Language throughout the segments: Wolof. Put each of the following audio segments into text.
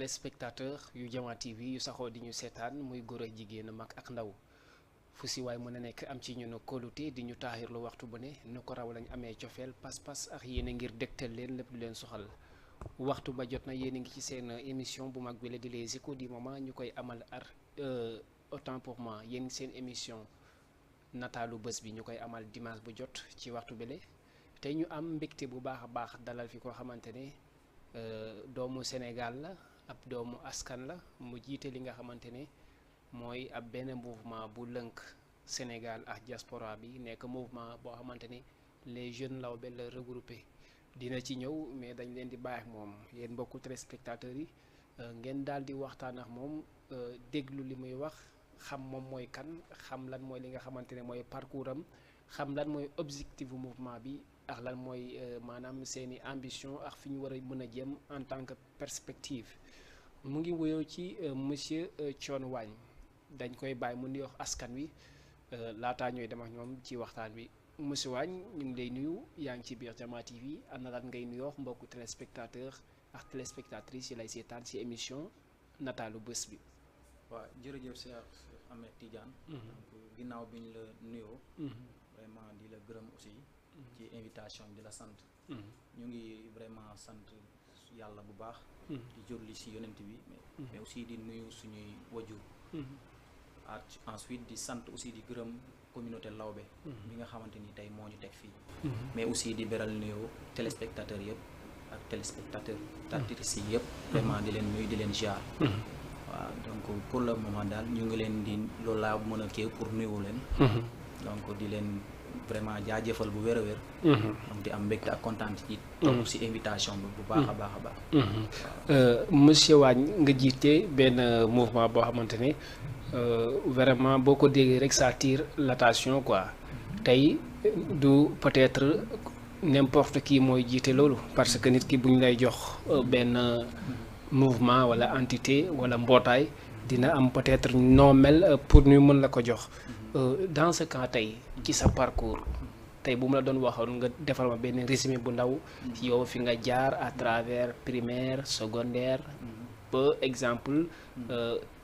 téléspectateur yu Diama TV yu saxoo di ñu seetaan muy góor ak jigéen mag ak ndaw fu si waay mën a nekk am ci ñun kóolute di ñu taaxirlu waxtu bu ne nu ko raw lañ amee cofeel pas-pas ak yéen a ngir dégtal leen lépp lu leen soxal waxtu ba jot na yéen a ngi ci seen émission bu mag bi la di les échos du moment ñu koy amal autant pour moi yéen seen émission nataalu bés bi ñu koy amal dimanche bu jot ci waxtu bile tey ñu am mbégte bu baax a baax dalal fi koo xamante ne doomu Sénégal la ab doomu askan la mu jiite li nga xamante ne mooy ab benn mouvement bu lënk Sénégal ak diaspora bi nekk mouvement boo xamante ne les jeunes lawbe la regroupé dina ci ñëw mais dañ leen di bàyyi ak moom yéen mbokku téléspectateurs yi ngeen daal di waxtaan ak moom déglu li muy wax xam moom mooy kan xam lan mooy li nga xamante ne mooy parcours am xam lan mooy objectif bu mouvement bi ak lan mooy maanaam seeni ambition ak fi ñu war a mën a jëm en tant que perspective mu ngi wuyoo ci monsieur Thione Wagne dañ koy bàyyi mu nuyoog askan wi laataa ñooy dem ak ñoom ci waxtaan bi monsieur Wagne ñu ngi lay nuyu yaa ngi ci biir Diama TV am na lan ngay nuyoo mbokku téléspectateur ak téléspectatrice yi lay seetaan ci émission nataalu bés bi. waaw jërëjëf Cheikh Ahmed Tidiane. donc ginnaaw bi ñu la nuyoo. vraiment di la gërëm aussi. ci invitation di la sant. ñu ngi vraiment sant yàlla bu baax. di jurli ci yonent bi. mais aussi di nuyu suñuy wajur. ensuite di sant aussi di gërëm communauté lawbe. bi nga xamante ni tey moo ñu teg fii. mais aussi di beral nuyoo téléspectateurs yëpp ak téléspectatrices yi yëpp. vraiment di leen nuyu di leen ziar. waaw donc pour le moment daal ñu ngi leen di loolu laa mën a kii pour nuyu leen. donc di leen vraiment jaajëfal bu wér a wér. donc di am mbégte ak kontaan ci topp ci invitation bi bu baax a baax a baax. monsieur Wagne nga jiite benn mouvement boo xamante ne vraiment boo ko déggee rek ça attire l'attention quoi tey du peut-être n'importe qui mooy jiite loolu parce que nit ki bu ñu lay jox benn. Mouvement wala entité wala mbootaay dina am peut-être noo mel pour ñu mën la ko jox dans ce cas tey ci sa parcours tey bu mu la doon waxoon nga defal ma benn résumé bu ndaw yow fi nga jaar à travers primaire secondaire ba exemple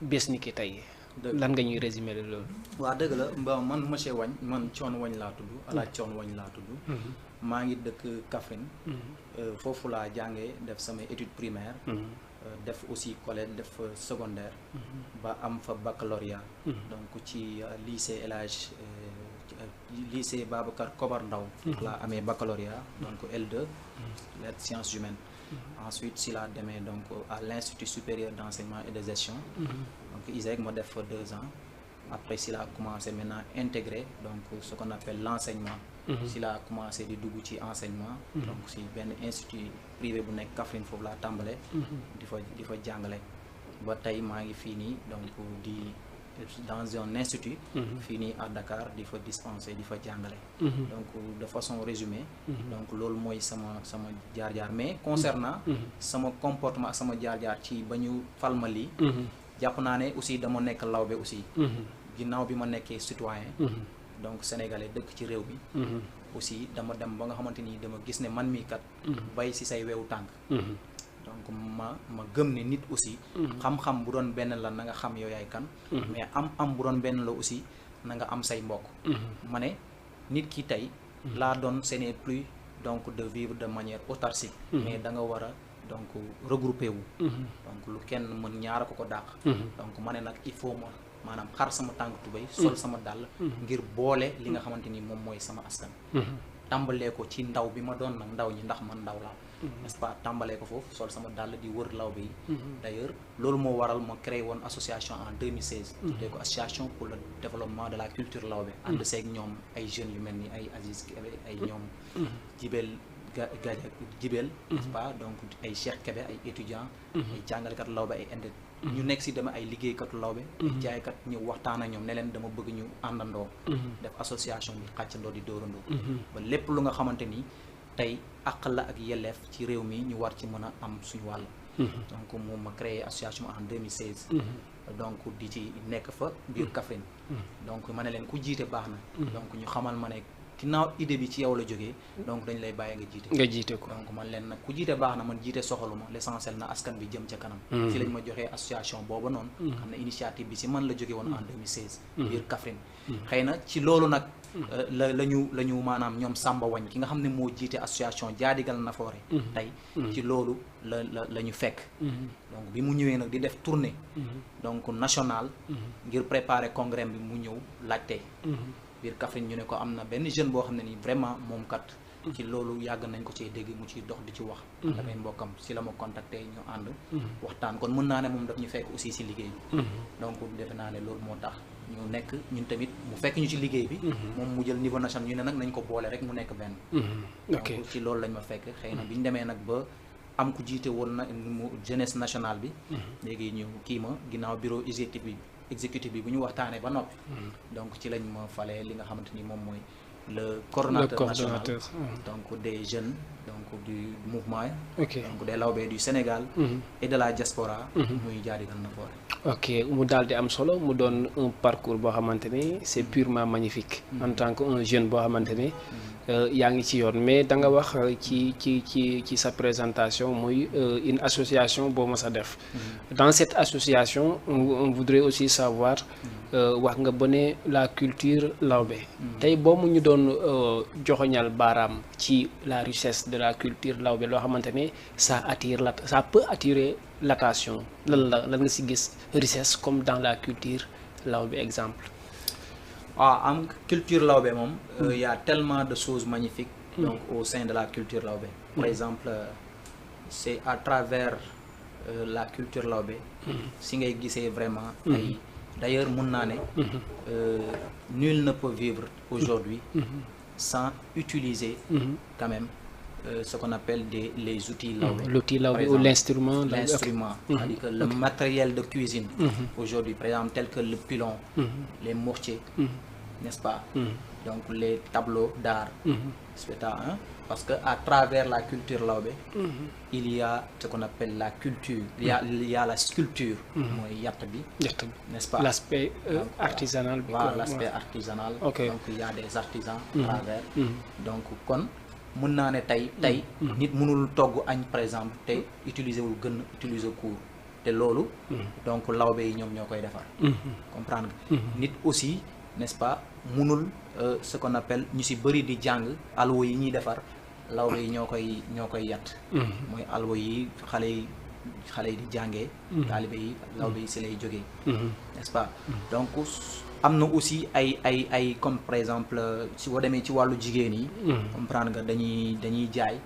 bés ni ki tey lan nga ñuy résumé loolu. waaw dëgg la man monsieur Wagne man Thione Wagne laa tudd Alaaji Thione Wagne laa tudd. maa ngi dëkk Kaffrine. foofu laa jàngee def samay études primaires. def aussi collège def secondaire. ba am fa baccalauréat. donc ci lycée El Hadj lycée Babacar Kobar Ndaw laa amee baccalauréat donc L2. lettres sciences humaines. ensuite si laa demee donc à l'Institut supérieur d'enseignement et de gestion. donc ISEG ma def fa 2 ans. après si laa commencé maintenant intégrer donc ce qu'on appelle l'enseignement. si laa commencé di dugg ci enseignement. donc si benn institut privé bu nekk Kaffrine foofu laa tàmbale. di fa jàngale. ba tey maa ngi fii nii donc di dans un institut. fii nii à Dakar di fa dispenser di fa jàngale. donc de façon résumée. donc loolu mooy sama jaar-jaar mais concernant. sama comportement ak sama jaar-jaar ci ba ñu fal ma lii. jàpp naa ne aussi dama nekk lawbe aussi. ginnaaw bi ma nekkee citoyen. donc sénégalais dëkk ci réew bi. aussi dama dem ba nga xamante ni dama gis ne man mii kat. bay ci say wewu tànk. donc ma gëm ne nit aussi. xam-xam bu doon benn la na nga xam yow yaay kan. mais am bu doon benn la aussi na nga am say mbokk. ma ne nit ki tey. laa doon ce n'est plus donc de vivre de manière autarcique. mais da nga war a donc regrouper wu. donc lu kenn mën ñaara ko dàq. donc ma ne nag il faut maanaam xar sama tànk tubéy sol sama dàll. ngir boole li nga xamante ni moom mooy sama askan. tàmbalee ko ci ndaw bi ma doon nag ndaw ñi ndax man ndaw laa. n'est-ce pas tàmbalee ko foofu sol sama dàll di wër lawbe yi. d'ailleurs loolu moo waral ma créé woon association en 2016. tuddee ko association pour le développement de la culture lawbe. ànd seeg ñoom ay jeunes yu mel ni ay Aziz Kébé ay ñoom. Jibel n'est-ce pas donc ay Cheikh Kébé ay étudiants. ay jàngalekat lawbe ay indi. ñu nekk si dama ay liggéeykatu lawbe. ay jaaykat ñëw waxtaan ak ñoom ne leen dama bëgg ñu àndandoo. def association bi xàccandoo di dóorandoo. ba lépp lu nga xamante ni tey àq la ak yelleef ci réew mi ñu war ci mën a am suñu wàll. donc moom ma créé association en 2016. donc di ci nekk fa biir Kaffrine. donc ma ne leen ku jiite baax na. donc ñu xamal ma ne ginnaaw idée bi ci yow la jógee donc dañ lay bàyyi nga jiite ko donc man leen nag ku jiite baax na man jiite soxaluma l'essentiel na askan bi jëm ca kanam ci lañ ma joxee association booba noonu xam ne initiative bi si man la jóge woon en 2016 biir Kaffrine xëy na ci loolu nag la ñu maanaam ñoom Samba Wagne ki nga xam ne moo jiite association Jaadigal Nafoore tey ci loolu la ñu fekk donc bi mu ñëwee nag di def tournée donc nationale ngir préparer congrès bi mu ñëw laajte biir Kaffrine ñu ne ko am na benn jeune boo xam ne nii vraiment moom kat ci loolu yàgg nañ ko cee dégg mu ciy dox di ci wax ak ay mbokkam si la ma contacté ñu ànd waxtaan kon mën naa ne moom daf ñu fekk aussi si liggéey bi donc defe naa ne loolu moo tax ñu nekk ñun tamit mu fekk ñu ci liggéey bi moom mu jël niveau national ñu ne nag nañ ko boole rek mu nekk benn donc ci loolu lañ ma fekk xëy na bi ñu demee nag ba am ku jiite woon na mu jeunesse nationale bi léegi ñu kii ma ginnaaw bureau exécutif bi bu ñu waxtaanee ba noppi donc ci lañ ma falee li nga xamante ni moom mooy le coordonnateur national donc des jeunes donc du mouvement donc des Lawbe du Sénégal et de la diaspora muy Jaadigal Nafoore ok mu daal di am solo mu doon un parcours boo xamante ne c'est purement magnifique en tant que un jeune boo xamante ne yaa ngi ci yoon mais da nga wax ci sa présentation muy une association boo ma sa def dans cette association on voudrait aussi savoir wax nga ba ne la culture lawbe tey boo mu ñu doon joxoñal baaraam ci la richesse de la culture lawbe loo xamante ne ça peut attirer l'attention lan nga si gis richesse comme dans la culture lawbe exemple am culture lawbe moom il y a tellement de choses magnifiques donc au sein de la culture lawbe par exemple c'est à travers la culture lawbe si ngay gisee vraiment ay d'ailleurs mun naa ne nul ne peut vivre aujourd'hui sans utiliser quand même ce qu'on appelle les outils lawbe. L'outil lawbe ou l'instrument. C'est-à-dire que le matériel de cuisine aujourd'hui, par exemple, tel que le pilon, les mortiers, n'est-ce pas? Donc les tableaux d'art, parce que à travers la culture lawbe, il y a ce qu'on appelle la culture, il y a la sculpture, n'est-ce pas? L'aspect artisanal. Voilà, l'aspect artisanal. Okay. Donc il y a des artisans à travers. Donc kon mën naa ne tey nit mënul togg añ par exemple te utiliser cour te loolu donc lawbe yi ñoom ñoo koy defar comprendre nga nit aussi n'est-ce pas mënul ce qu'on appelle ñu si bëri di jàng alwo yi ñuy defar lawbe yi ñoo koy yatt mooy alwo yi xale yi di jàngee taalibe yi lawbe yi si lay jógee n'est-ce pas donc am na aussi ay comme par exemple si boo demee ci wàllu jigéen yi comprendre nga dañuy jaay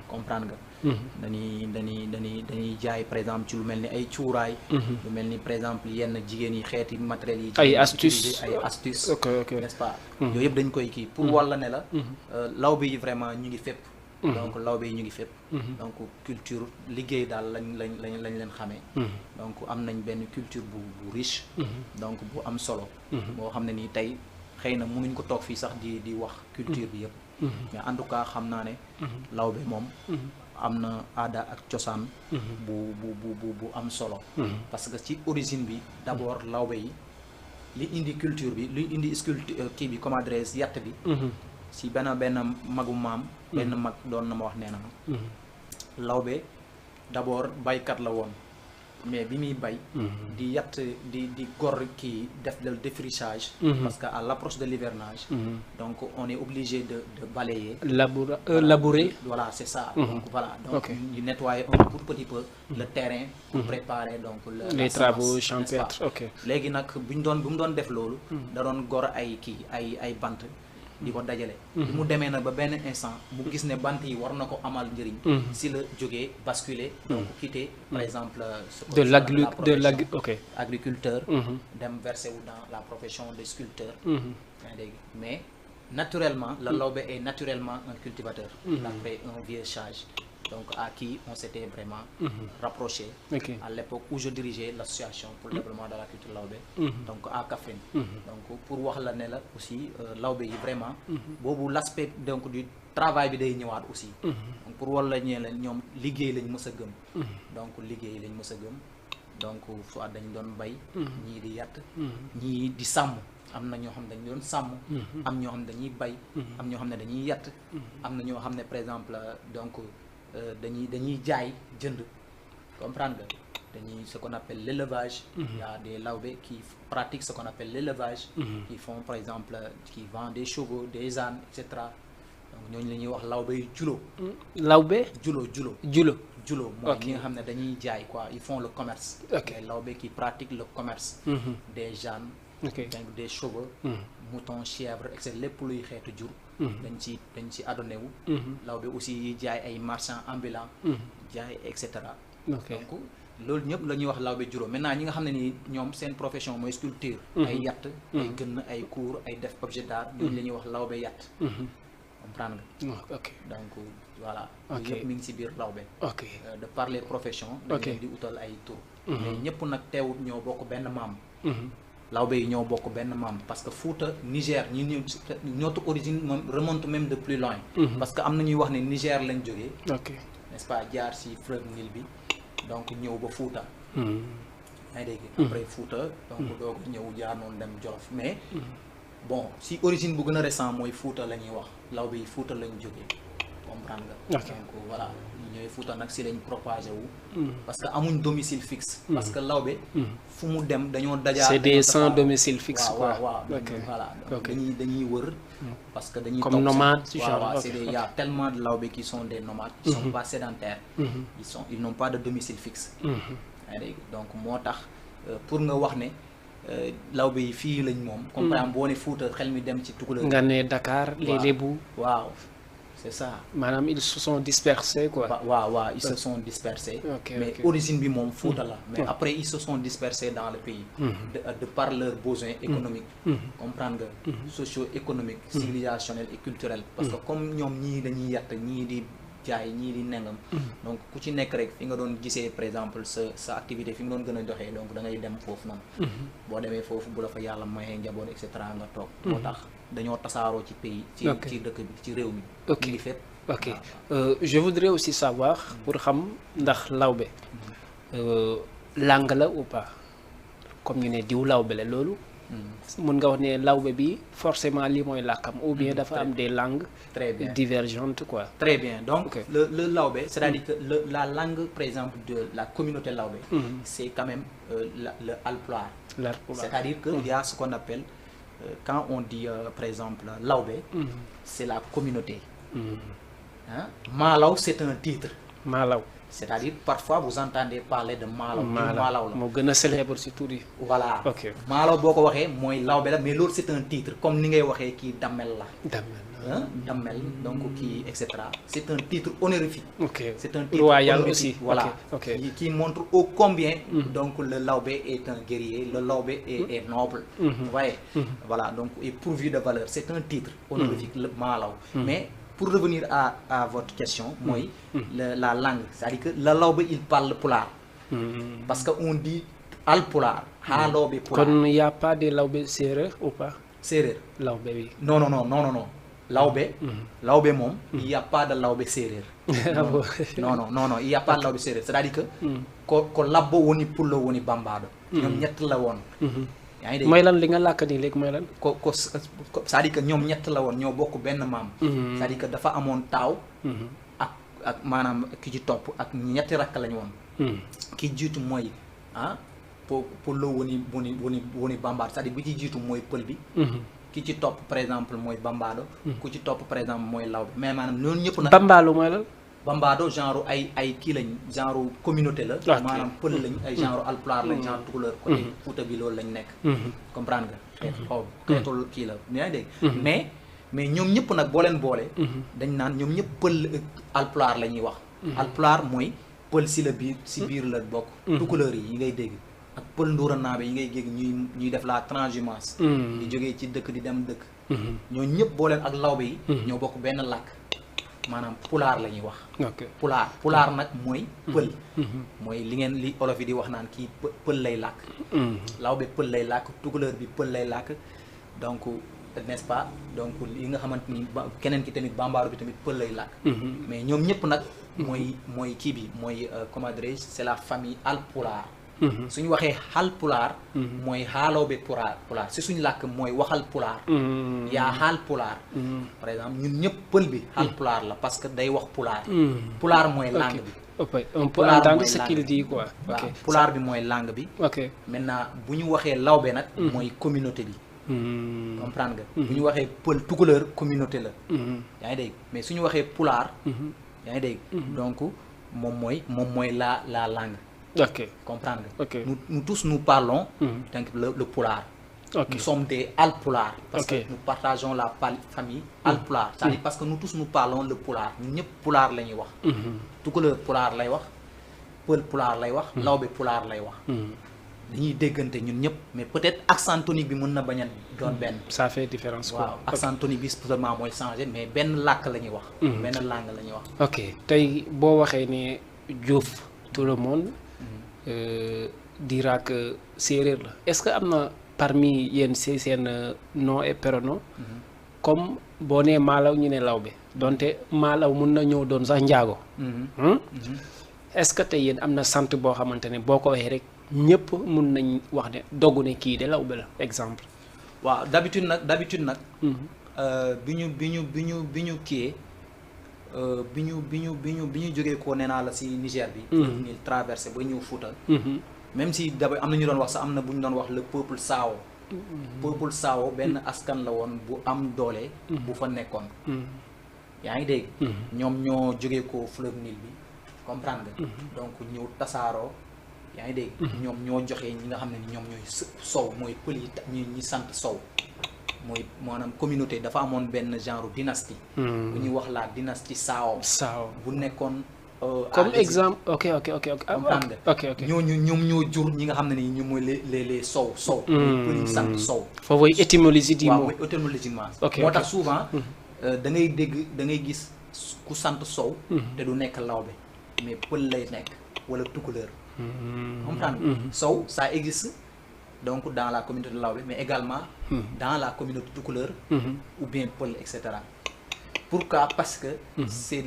comprendre nga dañuy jaay par exemple ci lu mel ni ay cuuraay lu mel ni par exemple yenn jigéen yi xeeti matériels yi ay astuces n'est-ce pas yooyu yëpp dañ koy kii pour walla ne la lawbe yi vraiment ñu ngi fépp donc lawbe yi ñu ngi fépp donc culture liggéey daal lañ leen xamee donc am nañ benn culture bu riche donc bu am solo boo xam ne nii tey xëy na mënuñ ko toog fii sax di wax culture bi yëpp mais en tout cas xam naa ne lawbe moom am na aada ak cosaan bu am solo parce que ci origine bi d'abord lawbe yi li indi culture bi li indi sculpture kii bi comment dirais-je yatt bi si benn magu maam benn mag doon na ma wax nee na lawbe d'abord baykat la woon mais bi muy bay di yatt di gor kii def le défrichage parce que à l'approche de l'hivernage donc on est obligé de balayer labourer voilà c'est ça donc voilà donc ñu nettoyer un tout petit peu le terrain pour préparer donc les travaux champêtres léegi nag bu mu doon def loolu da doon gor ay bant di ko dajale bi mu demee nag ba benn instant mu gis ne bant yi war na ko amal njëriñ si la jógee basculer donc quitter par exemple agriculteur dem verser wu dans la profession de sculpteur mais naturellement le lawbe est naturellement un cultivateur d'après un vieux sage donc à qui on s'était vraiment rapproché à l'époque où je dirigeais l'association pour le développement de la culture lawbe donc à Kaffrine donc pour wax la ne la aussi lawbe yi vraiment boobu l'aspect donc du travail bi day ñëwaat aussi donc pour wala ñee leen ñoom liggéey lañ mës a gëm donc liggéey lañ mës a gëm donc soit dañ doon bay ñii di yatt ñii di sàmm am na ñoo xam ne dañu doon sàmm. am ñoo xam ne dañuy bay. am ñoo xam ne dañuy yatt. am na ñoo xam ne par exemple donc dañuy jaay jënd comprendre nga dañuy ce qu'on appelle l'élevage. Il y a des lawbe qui pratiquent ce qu'on appelle l'élevage. qui font par exemple qui vendent des chevaux des ânes et cetera donc ñooñu la ñuy wax lawbe yu julo. lawbe. julo mooy ñi nga xam ne dañuy jaay quoi ils font le commerce. les lawbe qui pratiquent le commerce. des ânes. donc des chevaux. moutons chèvres et cetera lépp luy xeetu jur. dañ ci adonné wu. lawbe aussi yi jaay ay marchands ambulants. jaay et cetera. donc loolu ñëpp la ñuy wax lawbe juróom maintenant ñi nga xam ne ni ñoom seen profession mooy sculpture. ay yatt ay gën ay cour ay def objet d'art ñooñu la ñuy wax lawbe yatt. comprendre nga. donc voilà. yëpp mi ngi ci biir lawbe. de par les professions. dañ leen di utal ay tur. mais ñëpp nag teewut ñoo bokk benn maam. lawbe yi ñoo bokk benn maam parce que Fouta Niger notre origine moom remonte même de plus loin. parce que am na ñuy wax ne Niger lañ jógee. n'est-ce pas jaar ci fleuve Nil bi. donc ñëw ba Fouta. yaa ngi dégg après Fouta donc doog ñëw jaar noonu dem Jolof mais bon si origine bu gën a récent mooy Fouta la ñuy wax lawbe yi Fouta lañ jógee comprendre nga. donc voilà ñooy Fouta nag si lañ propagé wu. parce que amuñ domicile fixe. parce que lawbe fu mu dem dañoo dajaa. c'est des sans domicile fixe quoi. waaw voilà donc dañuy wër. parce que dañuy comme nomades c'est des y a tellement de lawbe qui sont des nomades. qui sont pas sédentaires. ils n'ont pas de domicile fixe. donc moo tax pour nga wax ne lawbe yi fii lañ moom. comme par exemple boo ne Fouta xel mi dem ci Tukulóor. nga ne Dakar les Lébou. waaw c'est ça. maanaam ils se sont dispersés quoi. waaw ils se sont dispersés. mais origine bi moom Fouta la. mais après ils se sont dispersés dans le pays. de par leurs besoins économiques. comprendre nga. socio-économiques. civilisationnels et culturels. parce que comme ñoom ñii dañuy yatt ñii di jaay ñii di nengam. donc ku ci nekk rek fi nga doon gisee par exemple sa activité fi nga doon gën a doxee donc da ngay dem foofu noonu. boo demee foofu bu la fa yàlla mayee njaboot et cetera nga toog. moo tax dañoo tasaaroo ci pays. ci dëkk bi ci réew mi. ngi fépp. Je voudrais aussi savoir pour xam ndax lawbe langue la ou pas comme ñu ne diw lawbe la loolu. mën nga wax ne lawbe bi forcément lii mooy làkkam ou bien dafa am des langues. très bien divergentes quoi. très bien donc le lawbe c'est-à-dire que la langue par exemple de la communauté lawbe. c'est quand même le alpulaar. c'est-à-dire que il y a ce qu'on appelle quand on dit par exemple lawbe. c'est la communauté. Maalaw c'est un titre. Maalaw. c'est-à-dire parfois vous entendez parler de Maalaw. Maalaw la moo gën a célèbre si tur yi. voilà Maalaw boo ko waxee mooy lawbe la mais loolu c'est un titre comme ni ngay waxee kii Damel la. Damel donc kii et cetera c'est un titre honorifique. c'est un titre royal aussi. voilà qui montre ô combien. donc le lawbe est un guerrier le lawbe est noble. vous voyez. voilà donc est pourvu de valeur c'est un titre honorifique le Maalaw. mais pour revenir à votre question mooy la langue c'est-à-dire que le lawbe il parle pulaar. parce que on dit alpulaar. lawbe pulaar kon y a pas de lawbe séeréer ou pas. séeréer lawbe bi. non lawbe moom il y a pas de lawbe séeréer. non il y a pas de lawbe séeréer c'est-à-dire que ko labbo woni pullo woni bambaɗo. ñoom ñett la woon. yaa ngi dégg mooy lan li nga làkk nii léegi mooy lan. ko c'est-à-dire que ñoom ñett la woon ñoo bokk benn maam. c'est-à-dire que dafa amoon taaw. ak maanaam ki ci topp ak ñetti rakk lañ woon. ki jiitu mooy pullo woni bambaɗo c'est-à-dire bi ci jiitu mooy pël bi. ki ci topp par exemple mooy bambaado. ku ci topp par exemple mooy lawbe mais maanaam ñooñu ñëpp nag. bambaalo mooy lan. bambaado genre ay kii lañ genre communauté la. maanaam pël lañ ay genre alpulaar lañ genre tukulóor côté Fuuta bi loolu lañ nekk. comprendre nga. xeetul kii la yaa ngi dégg. mais ñoom ñëpp nag boo leen boole. dañ naan ñoom ñëpp pël alpulaar la ñuy wax. alpulaar mooy pël si la biir la bokk. tukulóor yi ngay dégg. ak pël nduuranaabe yi ngay gégg ñuy def la transhumance. di jógee ci dëkk di dem dëkk. ñoo ñëpp boo leen ak lawbe yi. ñoo bokk benn làkk maanaam pulaar la ñuy wax. pulaar nag mooy pël. mooy li olof yi di wax naan kii pël lay làkk. lawbe pël lay làkk tukulóor bi pël lay làkk donc n'est-ce pas donc li nga xamante ni keneen ki tamit bambaaru bi tamit pël lay làkk. mais ñoom ñëpp nag mooy kii bi mooy comment dirais-je c'est la famille alpulaar. suñu waxee Haalpulaar mooy Haaloobe pulaar si suñu làkk mooy waxal pulaar yaa Haalpulaar par exemple ñun ñëpp pël bi Haalpulaar la parce que day wax pulaar pulaar mooy langue bi on peut entendre ce qu'il dit quoi. waaw pulaar bi mooy langue bi maintenant bu ñu waxee lawbe nag mooy communauté bi comprendre nga bu ñu waxee pël tukulóor communauté la yaa ngi dégg mais suñu waxee pulaar yaa ngi dégg donc moom mooy la langue comprendre nga nous tous nous parlons donc le pulaar nous sommes des Haalpulaar parce que nous partageons la famille Haalpulaar c'est-à-dire parce que nous tous nous parlons le pulaar ñun ñëpp pulaar la ñuy wax tukulóor pulaar lay wax pël pulaar lay wax lawbe pulaar lay wax dañuy déggante ñun ñëpp mais peut-être accent tonique bi mën na bañ a doon benn ça fait différence quoi waaw accent tonique bi seulement mooy changé mais benn làkk la ñuy wax benn langue la ñuy wax ok tey boo waxee ne Diouf tout le monde dira que séeréer la est-ce que am na parmi yéen si seen nom et prénom comme boo nee maalaw ñu ne lawbe donte maalaw mun na ñëw doon sax njaago est-ce que tey yéen am na sant boo xamante ne boo ko waxee rek ñëpp mun nañ wax ne doggu ne kii de lawbe la exemple waaw d'habitude nag bi ñu kiyee bi ñu jógee ko nee naa la si Niger bi ñu traversé ba ñëw Fouta même si d'abord am na ñu doon wax sax am na bu ñu doon wax le peuple Sao peuple Sao benn askan la woon bu am doole bu fa nekkoon yaa ngi dégg ñoom ñoo jógee ko fleuve Nil bi comprendre nga donc ñëw tasaaroo yaa ngi dégg ñoom ñoo joxe ñi nga xam ne ni ñoom ñooy sow mooy pël yi ñi sant sow mooy maanaam communauté dafa amoon benn genre dynastie bu ñuy wax la dynastie Sao bu nekkoon comme exemple ok ñoom ñoo jur ñi nga xam ne ni ñoom mooy les sow pël yi sant sow foofu mooy étymologie du mot waaw mooy étymologiquement moo tax souvent da ngay gis ku sant sow te du nekk lawbe mais pël lay nekk wala tukulóor comprendre sow ça existe donc dans la communauté de lawbe mais également dans la communauté tukulóor ou bien pël etc. Pourquoi? Parce que c'est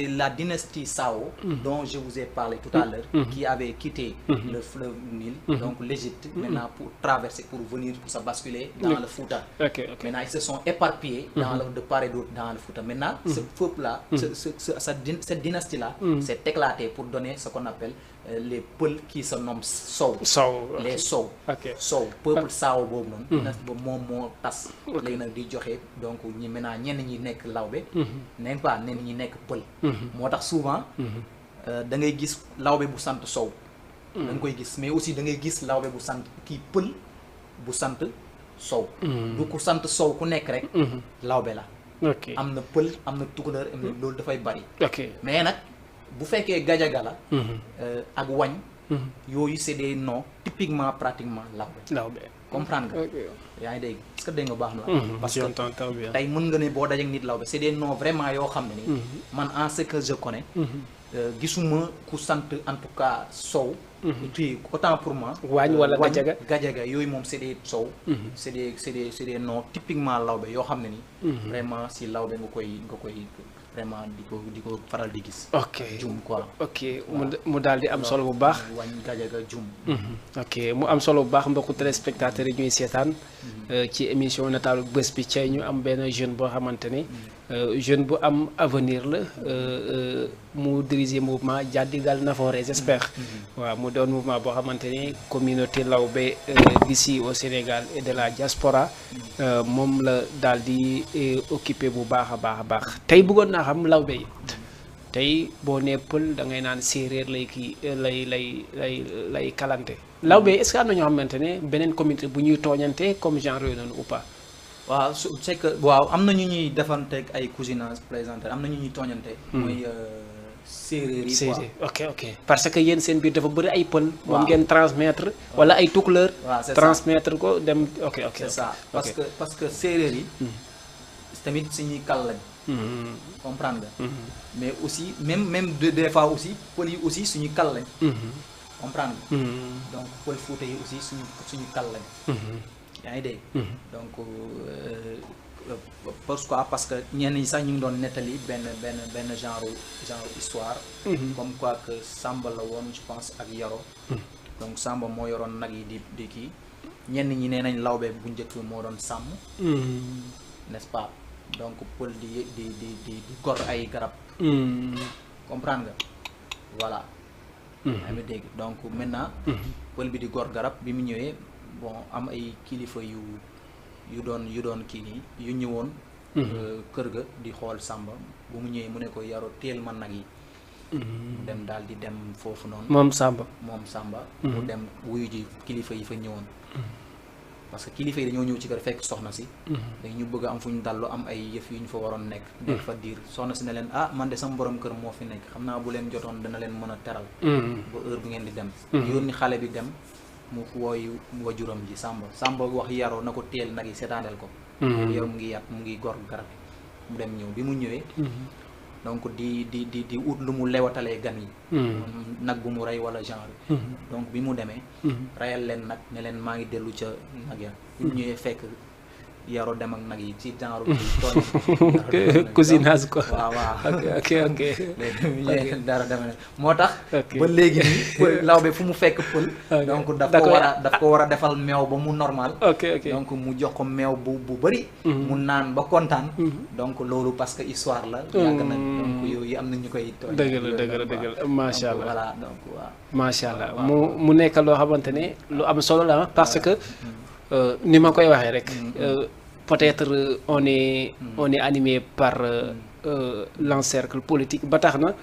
la dynastie Sao dont je vous ai parlé tout à l'heure qui avait quitté le fleuve Nil, donc l'Égypte, maintenant pour traverser, pour venir, pour se basculer dans le Fouta. Maintenant, ils se sont éparpillés de part et d'autre dans le Fouta. Maintenant, ce peuple-là, cette dynastie-là s'est éclatée pour donner ce qu'on appelle les Peuls qui se nomment Sow. Les Sow. Sow. Peuple Sao boobu noonu. dynastie boobu moom moo tas. léegi nag di joxe donc ñi maintenant ñenn ñi nekk lawbe. neen pas ñenn ñi nekk pël. moo tax souvent da ngay gis lawbe bu sant Sow. da nga koy gis mais aussi da ngay gis lawbe bu sant kii pël bu sant Sow. du ku sant Sow ku nekk rek. lawbe la. am na pël am na tukulóor am na loolu dafay bari. mais nag. bu fekkee gajaga la ak wañ yooyu c'est des noms typiquement pratiquement lawbe comprendre nga yaa ngi dégg est-ce que dégg nga baax na parce que tey mën nga ne boo dajek nit lawbe c'est des noms vraiment yoo xam ne ni man en ce que je connais gisuma ku sant en tout cas Sow puis autant pour moi waañ wala gajaga yooyu moom c'est des Sow c'est des noms typiquement lawbe yoo xam ne ni vraiment si lawbe nga koy vraiment di ko faral di gis. jum quoi. mu daal di am solo bu baax. wañ gajaga jum. mu am solo bu baax mbokku téléspectateurs yi ñuy seetaan. ci émission nataalu bés bi ci ñu am benn jeune boo xamante ne jeune bu am avenir la mu diriger mouvement Jaddigal Nafoore j'espère. waaw mu doon mouvement boo xamante ne communauté lawbe d'ici au Sénégal et de la diaspora moom la daal di occupé bu baax a baax tey bëggoon naa xam lawbe yi tey boo nee pël da ngay naan séeréer lay kalante lawbe est-ce que am na ñoo xamante ne beneen communauté bu ñuy tooñante comme genre yooyu noonu ou pas. waaw c'est que waaw am na ñu ñuy defanteeg ay cousinage plaisanterie am na ñu ñuy tooñante. mooy séeréer yi quoi. ok parce que yéen seen biir dafa bëri ay pël. moom ngeen transmettre. wala ay tukulóor. waaw c'est ça transmettre ko dem ok. c'est ça parce que séeréer yi. tamit suñuy kal lañ. comprendre nga. mais aussi même des fois aussi pël yi aussi suñu kal lañ. comprendre nga. donc pël Fuuta yi aussi suñu kal lañ. yaa ngi dégg. donc pourquoi parce que ñenn ñi sax ñu ngi doon nettali benn genre histoire. comme quoi que Samba la woon je pense ak Yoro. donc Samba moo yoroon nag yi di kii ñenn ñi nee nañ lawbe bu njëkk moo doon sàmm n'est-ce pas donc pël di gor ay garab comprendre nga voilà yaa ngi dégg donc maintenant pël bi di gor garab bi mu ñëwee bon am ay kilifa yu doon kii nii yu ñëwoon kër ga di xool Samba bu mu ñëwee mu ne ko yaro teel ma nag yi mu dem daal di dem foofu noonu moom Samba mu dem wuyu ji kilifa yi fa ñëwoon parce que kilifa yi dañoo ñëw ci kër fekk soxna si dañu bëgg am fu ñu dallu am ay yëf yu ñu fa waroon nekk nekk fa diir soxna si ne leen man de sama borom kër moo fi nekk xam naa bu leen jotoon dana leen mën a teral ba heure bi ngeen di dem yónni xale bi dem mu wooy wajuram ji Samba wax yaroo na ko teel nag yi seetaaneel ko yow mu ngi mu ngi gor garab mu dem ñëw bi mu ñëwee donc di ut lu mu lewatalee gan yi nag bu mu rey wala genre donc bi mu demee reyal leen nag ne leen maa ngi dellu ca nag ya bi mu ñëwee fekk yaro dem ak nag yi ci genre cousinage quoi waaw ok léegi dara deme ne moo tax ba léegi nii lawbe fu mu fekk pël donc daf ko war a defal meew ba mu normal donc mu jox ko meew bu bëri mu naan ba kontaan donc loolu parce que histoire la yàgg na donc yooyu am na ñu koy tooñ dëgg la macha allah voilà donc waaw macha allah mu nekk loo xamante ne lu am solo la parce que ni ma koy waxee rek peut-être on est animé par l'encercle politique ba tax na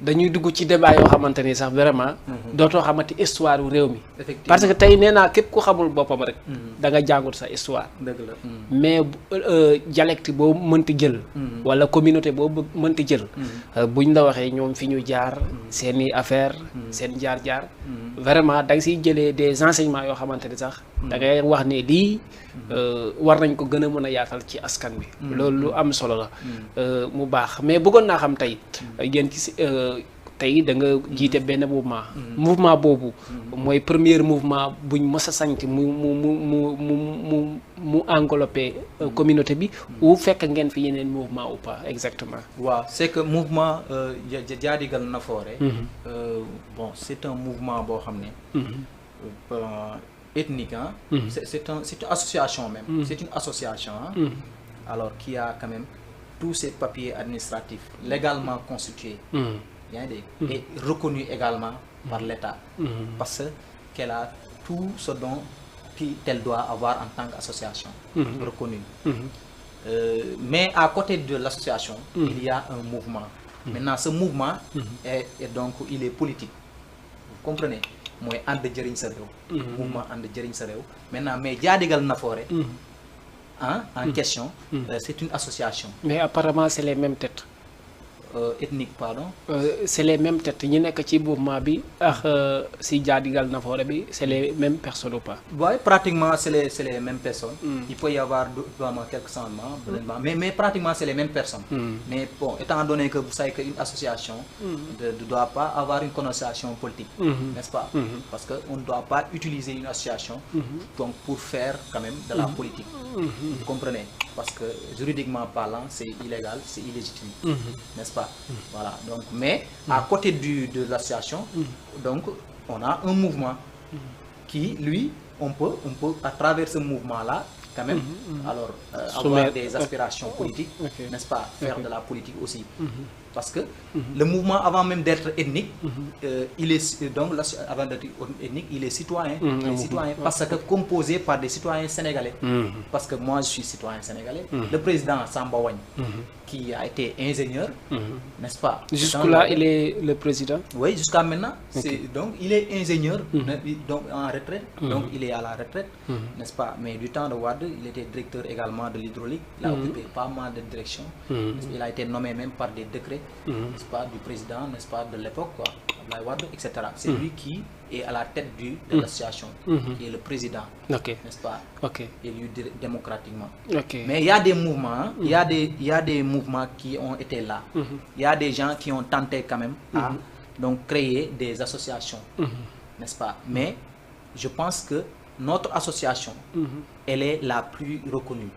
dañuy dugg ci débat yoo xamante ni sax vraiment dootoo xamante histoire wu réew mi parce que tey nee naa képp ku xamul boppam rek da nga jàngut sa histoire dëgg la mais dialecte boo mënti jël wala communauté boo mënti jël buñ la waxee ñoom fi ñu jaar seeni affaire seen jaar-jaar vraiment da nga siy jëlee des enseignements yoo xamante ni sax da ngay wax ne lii war nañ ko gën a mën a yaatal ci askan bi loolu lu am solo la mu baax mais bëggoon naa xam tey yéen ci tey da nga jiite benn mouvement boobu mooy premier mouvement buñ mës a sanc mu englobé communauté bi ou fekk ngeen fi yeneen mouvement ou pas exactement waaw c'est que mouvement Jaadigal Nafoore bon c'est un mouvement boo xam ne ethnique c'est une association même c'est une association alors qui a quand même tous ces papiers administratifs légalement constitués yaa ngi dégg et reconnu également par l'État parce qu'elle a tout ce dont qu'elle doit avoir en tant qu'association reconnue mais à côté de l'association il y a un mouvement maintenant ce mouvement est donc il est politique vous comprenez mooy ànd jëriñ sa réew mouvement ànd jëriñ sa réew maintenant mais Jaadigal Nafoore en question c'est une association mais apparemment c'est les mêmes têtes ethnique pardon c'est les mêmes têtes ñi nekk ci mouvement bi ak si Jaadigal Nafoore bi c'est les mêmes personnes ou pas ouais pratiquement c'est les mêmes personnes il peut y avoir vraiment quelques changements mais pratiquement c'est les mêmes personnes mais bon étant donné que vous savez qu'une association ne doit pas avoir une connotation politique n'est-ce pas parce que on ne doit pas utiliser une association donc pour faire quand même de la politique vous comprenez parce que juridiquement parlant c'est illégal, c'est illégitime n'est-ce pas voilà donc mais à côté de l'association donc on a un mouvement qui lui on peut à travers ce mouvement là quand même alors avoir des aspirations politiques n'est-ce pas faire de la politique aussi parce que le mouvement avant même d'être ethnique il est donc avant d'être ethnique il est citoyen parce que composé par des citoyens sénégalais parce que moi je suis citoyen sénégalais le président Samba Wagne qui a été ingénieur n'est-ce pas jusque-là il est le président oui jusqu'à maintenant donc il est ingénieur donc en retraite donc il est à la retraite n'est-ce pas mais du temps de Wade il était directeur également de l'hydraulique il a occupé pas mal de directions il a été nommé même par des décrets n'est-ce pas du président n'est-ce pas de l'époque quoi Abdoulaye Wade etc c'est lui qui est à la tête de l'association qui est le président n'est-ce pas élu démocratiquement mais il y a des mouvements il y a des mouvements qui ont été là il y a des gens qui ont tenté quand même à donc créer des associations n'est-ce pas mais je pense que notre association elle est la plus reconnue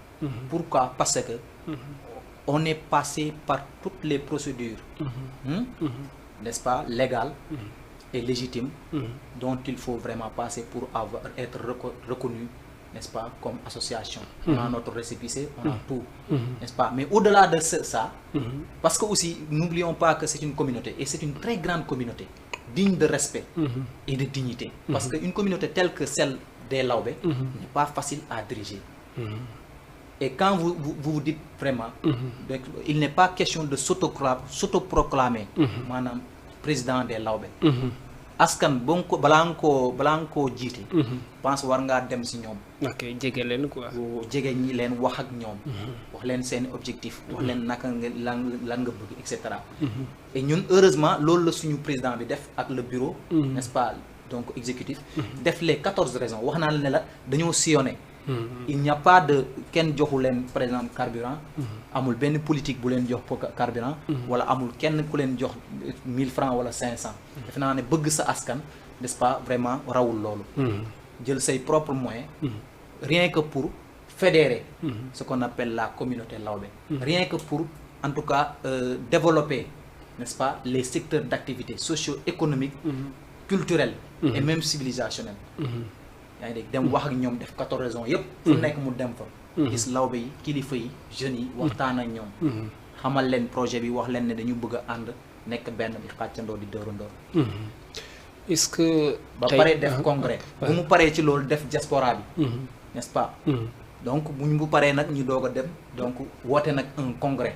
pourquoi parce que on est passé par toutes les procédures n'est-ce pas légales et légitime dont il faut vraiment passer pour être reconnu, n'est-ce pas, comme association. On a notre récépissé, on a tout, n'est-ce pas. Mais au-delà de ça, parce que aussi, n'oublions pas que c'est une communauté, et c'est une très grande communauté, digne de respect et de dignité. Parce qu'une communauté telle que celle des Laobé n'est pas facile à diriger. Et quand vous dites vraiment, il n'est pas question de s'autoproclamer, madame, président des Laobé. Askan balaa nga koo jiite. pense war ngaa dem si ñoom. ok jege leen quoi. jege ñi leen wax ak ñoom. wax leen seen objectif. wax leen naka nga lan nga bëgg et cetera. et ñun heureusement loolu la suñu président bi def ak le bureau. n'est-ce pas donc exécutif. def les 14 raisons wax naa la ne la dañoo sillonné. il n'y a pas de kenn joxu leen par exemple carburant. amul benn politique bu leen jox carburant. wala amul kenn ku leen jox 1000 francs wala 500. defe naa ne bëgg sa askan n'est-ce pas vraiment rawul loolu. jël say propres moyens. rien que pour fédérer. ce qu'on appelle la communauté Laobé. rien que pour en tout cas développer, n'est-ce pas, les secteurs d'activité socio-économique, culturelle et même civilisationnelle. yaa ngi dégg dem wax ak ñoom def 14 raisons yëpp. fu nekk mu dem fa. gis Laobé yi kilifa yi jeunes yi waxtaan ak ñoom. xamal leen projet bi wax leen ne dañu bëgg a ànd nekk benn di xàccandoo di dóorandoo. est-ce que. ba pare def congrès. bu mu paree ci loolu def diaspora bi. n'est-ce pas. donc bu paree nag ñu doog a dem donc woote nag un congrès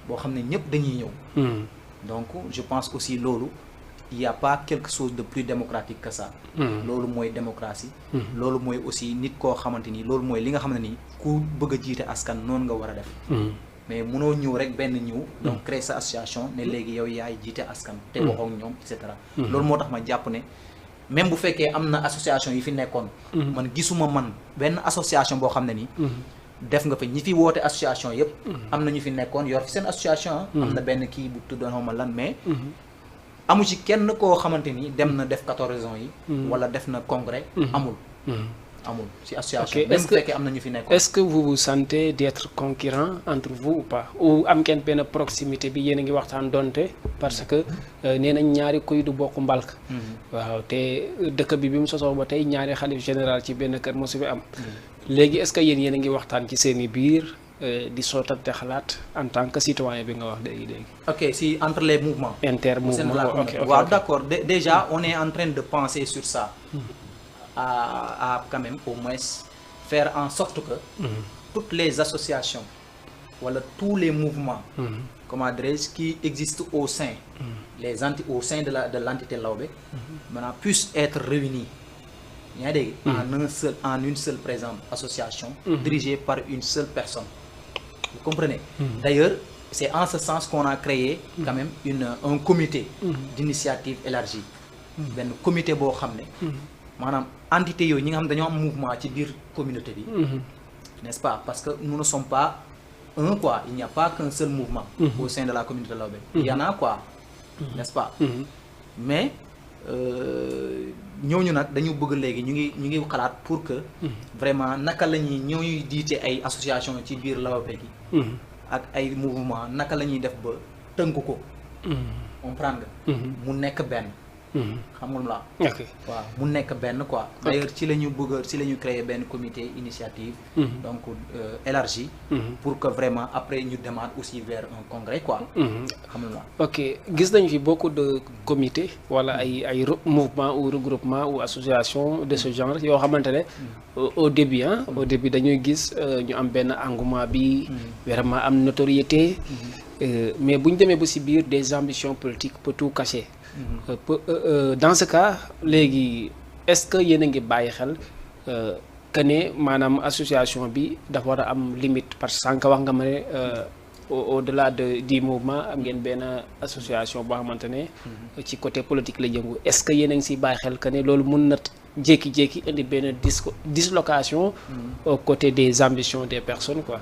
boo xam ne ñëpp dañuy ñëw. donc je pense aussi loolu. il y a pas quelque chose de plus démocratique que ça. loolu mooy démocratie. loolu mooy aussi nit koo xamante ni loolu mooy li nga xam ne nii ku bëgg a jiite askan noonu nga war a def. mais mënoo ñëw rek benn ñëw. donc créer sa association ne léegi yow yaay jiite askan. te waxoo ak ñoom et cetera. loolu moo tax ma jàpp ne même bu fekkee am na association yi fi nekkoon. man gisuma man benn association boo xam ne nii. def nga fa ñi fi woote association yëpp. am na ñu fi nekkoon yor fi seen association. am na benn kii bu tuddoon xaw ma lan mais. amu ci kenn koo xamante ni dem na def 14 raisons yi. wala def na congrès. amul. amul ci association. ok même bu fekkee am na ñu fi nekkoon. est-ce que vous vous sentez d'être concurrent entre vous ou pas ou am ngeen benn proximité bi yéen a ngi waxtaan donte parce que nee nañ ñaari kuy du bokk mbalk. waaw te dëkk bi mu sosoo ba tey ñaari xalif général ci benn kër mosu fi am. léegi est-ce que yéen a ngi waxtaan ci seeni biir. di sottante xalaat en tant que citoyen bi nga wax léegi. ok si entre les mouvements. intermouvement ok waaw d'accord déjà on est en train de penser sur ça. à quand même au moins faire en sorte que. toutes les associations wala tous les mouvements. comment dirais-je qui existent au sein. au sein de l'entité Laobé. maintenant puissent être réunis. yaa ngi dégg en une seule par exemple association. dirigée par une seule personne. Vous comprenez? D'ailleurs, c'est en ce sens qu'on a créé quand même un comité d'initiative élargie. Un comité boo xam ne maanaam entité yooyu ñi nga xam dañoo am mouvement ci biir communauté bi. n'est-ce pas? Parce que nous ne sommes pas un quoi, il n'y a pas qu'un seul mouvement au sein de la communauté Laobé. Il y en a quoi, n'est-ce pas? Mais ñooñu nag dañu bëgg léegi ñu ngi xalaat pour que vraiment naka la ñuy ñooñuy diite ay association ci biir Laobé gi ak ay mouvement naka la ñuy def ba tënk ko comprendre nga mu nekk benn xamul la waaw mu nekk benn quoi d'ailleurs ci la ñu créer benn comité initiative donc élargi pour que vraiment après ñu démarre aussi vers un congrès quoi xamul la ok gis nañ fi beaucoup de comités wala ay mouvement ou regroupement ou association de ce genre yoo xamante ne au début dañuy gis ñu am benn engouement bi vraiment am notoriété mais bu ñu demee ba ci biir des ambitions politiques peut tout cacher. Dans ce cas léegi est-ce que yéen a ngi bàyyi xel que ne maanaam association bi dafa war a am limite parce que sànq wax nga ma ne au-delà du mouvement am ngeen benn association boo xamante ne ci côté politique la jëngu est-ce que yéen a ngi siy bàyyi xel que ne loolu mun na jékki-jékki indi benn dislocation aux côtés des ambitions des personnes quoi.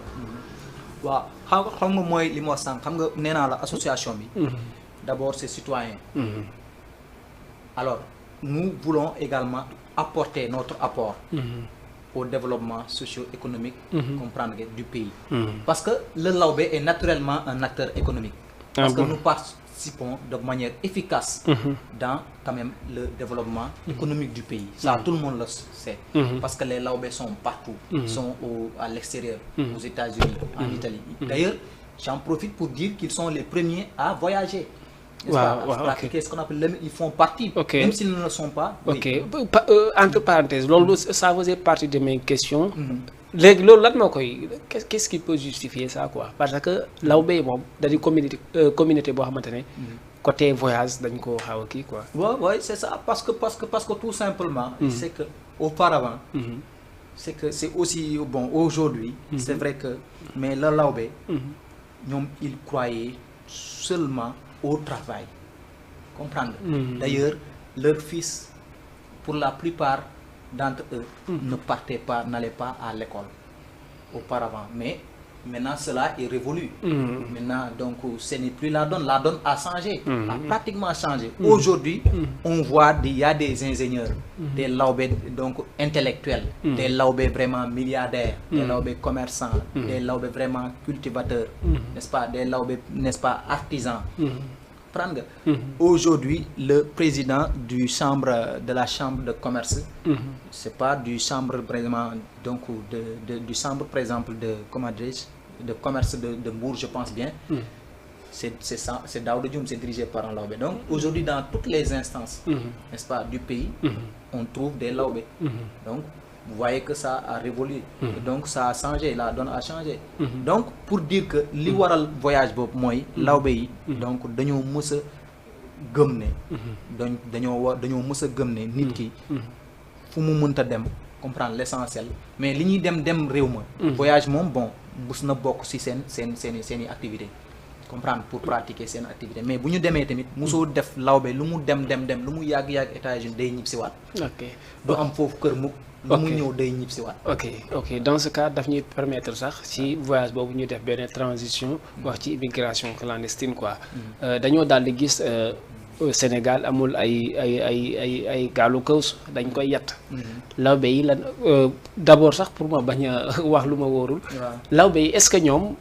waaw xam nga mooy li ma wax sànq xam nga nee naa la association bi. D'abord c'est citoyen. Alors nous voulons également apporter notre apport au développement socio-économique comprendre du pays. Parce que le Laobé est naturellement un acteur économique. Parce que nous participons de manière efficace dans quand même le développement économique du pays. Ça, tout le monde le sait. Parce que les Laobés sont partout. Ils sont à l'extérieur, aux États-Unis, en Italie. D'ailleurs, j'en profite pour dire qu'ils sont les premiers à voyager. À pratiquer ce qu'on appelle, ils font partie, même s'ils ne le sont pas. Ok, entre parenthèses, ça faisait partie de mes questions. Léegi loolu lan moo koy qu'est-ce qui peut justifier ça quoi, parce que Laobé moom da di communauté boo xamante ne côté voyage dañ ko xaw a kii quoi. Ouais, c'est ça, parce que tout simplement, c'est que auparavant, c'est que c'est aussi bon aujourd'hui, c'est vrai que mais le Laobé, ñoom ils croyaient seulement au travail, comprendre. D'ailleurs, leurs fils, pour la plupart d'entre eux, n'allaient pas à l'école auparavant. Mais maintenant, cela est révolu. Maintenant, donc, ce n'est plus la donne. La donne a changé, a pratiquement changé. Aujourd'hui, on voit il y a des ingénieurs, des Laobés donc intellectuels, des Laobés vraiment milliardaires, des Laobés commerçants, des Laobés vraiment cultivateurs, n'est-ce pas, des Laobés, n'est-ce pas, artisans. Aujourd'hui, le président de la chambre de commerce, c'est pas du chambre vraiment donc du chambre par exemple de de commerce de Mbour, je pense bien. C'est ça, c'est Daouda Dioum, c'est dirigé par un Laobé. Donc aujourd'hui, dans toutes les instances, n'est-ce pas, du pays, on trouve des Laobés. Donc vous voyez que ça a révolu. Donc ça a changé, la donne a changé. Donc pour dire que li waral voyage boobu mooy Laobé yi donc dañoo mës a gëm ne dañoo mës a gëm ne nit ki fu mu mënta dem comprendre l'essentiel, mais li ñuy dem réew ma voyage moom bon bus na bokk ci seeni activité comprendre pour pratiquer seen activité, mais bu ñu demee tamit mosoo def Laobé lu mu dem lu mu yàgg États-Unis day ñib si waat. du am foofu kër mukk lu mu ñëw day ñib si waat. ok dans ce cas daf ñuy permettre sax ci voyage boobu ñu def benn transition wax ci immigration clandestine quoi. dañoo daal di gis Sénégal amul ay gaalu kaws dañ koy yatt. Laobé yi lan d'abord sax pour ma bañ a wax lu ma wóorul. Laobé yi est-ce que ñoom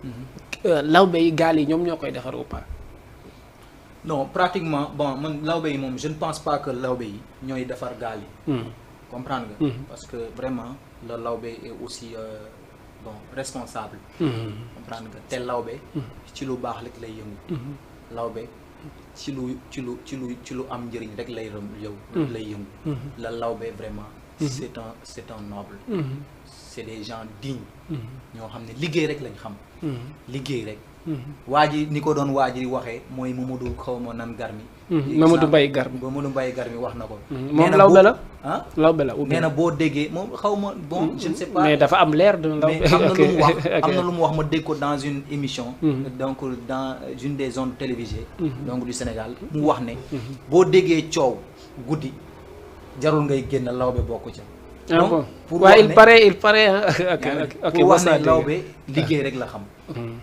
Laobé yi gaal yi ñoom ñoo koy defar ou pas? Non, pratiquement bon man Laobé yi moom je ne pense pas que Laobé yi ñooy defar gaal yi. comprendre nga. Parce que vraiment le Laobé est aussi bon responsable. comprendre nga te Laobé ci lu baax rek lay yëngu. Laobé ci lu am njëriñ rek lay yëngu. la Laobé vraiment c'est un noble. c'est des gens dignes. ñoo xam ne liggéey rek lañ xam. liggéey rek. waa ji ni ko doon waa ji waxee mooy Mamadou xawma nan Garmi. Mamadou Mbaye Garmi wax na ko. moom Laobé la ah Laobé la. nee na boo déggee moom xawma bon je ne sais pas. mais dafa am leer de Laobé. mais am na lu mu wax ma dégg ko dans une émission. donc dans une des zones télévisées. donc du Sénégal mu wax ne. boo déggee coow guddi jarul ngay génn Laobé bokku ca. donc pour waaye il paraît ok pour wax ne Laobé liggéey rek la xam.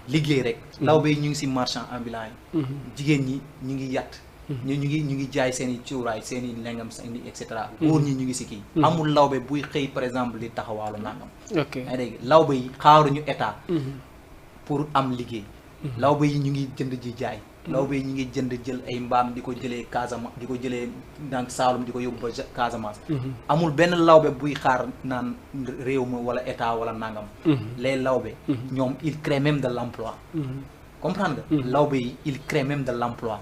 liggéey rek Laobé yi ñu ngi ci marchand ambulant yi. jigéen ñi ñu ngi yatt. ñu ngi jaay seen i cuuraay seen i lengam seen i et cetera. góor ñi ñu ngi ci kii. amul Laobé buy xëy par exemple di taxawaalu nangam. ok yaa dégg Laobé yi xaaruñu état. pour am liggéey. Laobé yi ñu ngi jënd ji jaay. Laobé yi ñu ngi jël ay mbaam di ko jëlee Casamance di ko jëlee donc Saalum di ko yóbbu ba Casamance. amul benn Laobé buy xaar naan réew ma wala état wala nangam. les Laobé ñoom ils créent même de l'emploi. comprendre nga. Laobé yi ils créent même de l'emploi.